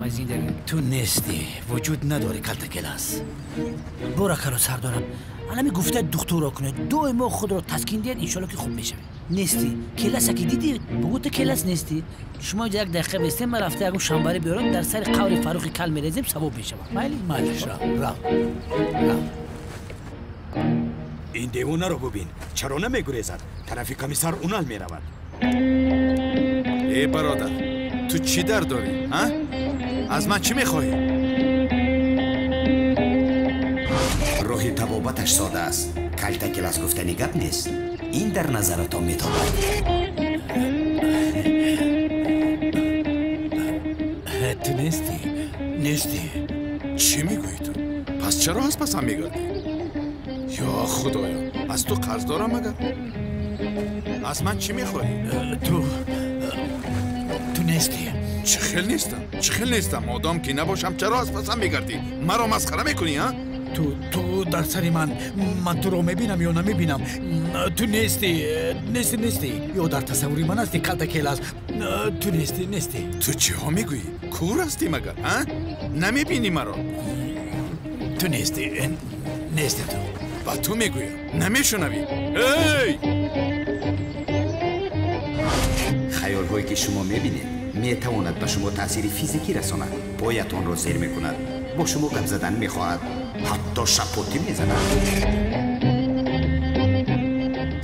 Зиндагӣ ту нестӣ, вуҷуд надорӣ, калтакелас. Боракало сардорам, алами гуфта духтурро кунед, доимо худро таскин диҳед, иншолло ки хуб мешавед. Нестӣ, келаса ки дидӣ, бугӯ ту келас нестӣ. Шумо як дақиқа бестем, ман рафта ягон шанбарӣ биёрам, дар сари қаври Фаррухи кал мерезем, савоб мешавад. Майли? Майлиш, рав, рав, рав. Ин девонаро бубин, чаро намегурезад? Тарафи комиссар Унал меравад. Э бародар, ту чӣ дар дорӣ, а? Аз ман чӣ мехоҳӣ? Роҳи табобаташ сода аст. Калтакелас гуфтани гап нест. Ин дар назаратон метобад. Ту нестӣ, нестӣ. Чӣ мегӯӣ ту? Пас чаро аз пасам мегардӣ? Ё худоё, аз ту қарз дорам магар? Аз ман чӣ мехоҳӣ? Ту нестӣ. Чӣ хел нестам? Чӣ хел нестам? Одам ки набошам, чаро аз пасам мегардӣ? Маро масхара мекунӣ, а? Ту дар сари ман, ман туро мебинам ё намебинам? Ту нестӣ, нестӣ, нестӣ. Ё дар тасаввури ман ҳастӣ, калтакелас. Ту нестӣ, нестӣ. Ту чиҳо мегӯӣ? Кур ҳастӣ магар, а? Намебинӣ маро? Ту нестӣ, нестӣ ту. Ба ту мегӯям, намешунавӣ. Эй! Хаёлҳое ки шумо мебинед, метавонад ба шумо таъсири физикӣ расонад. Поятонро зер мекунад, бо шумо гап задан мехоҳад, ҳатто шапотӣ мезанад.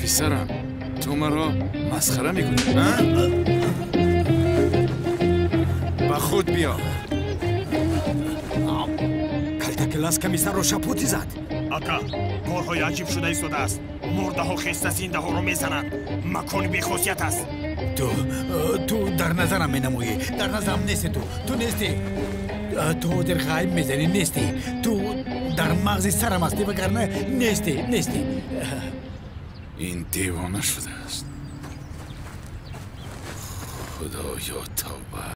Писарам, ту маро масхара мекунӣ, а? Ба худ биё. Калтакелас комиссарро шапотӣ зад. Ака, корҳои аҷиб шуда истодааст. Мурдаҳо хеста зиндаҳоро мезананд. Макони бехосият аст. Ту дар назарам менамоӣ, дар назарам нестӣ ту. Ту нестӣ. Ту ҳозир ғайб мезанӣ, нестӣ. Ту дар мағзи сарам ҳастӣ, вагарна нестӣ, нестӣ. Ин девона шудааст. Худоё, тавба.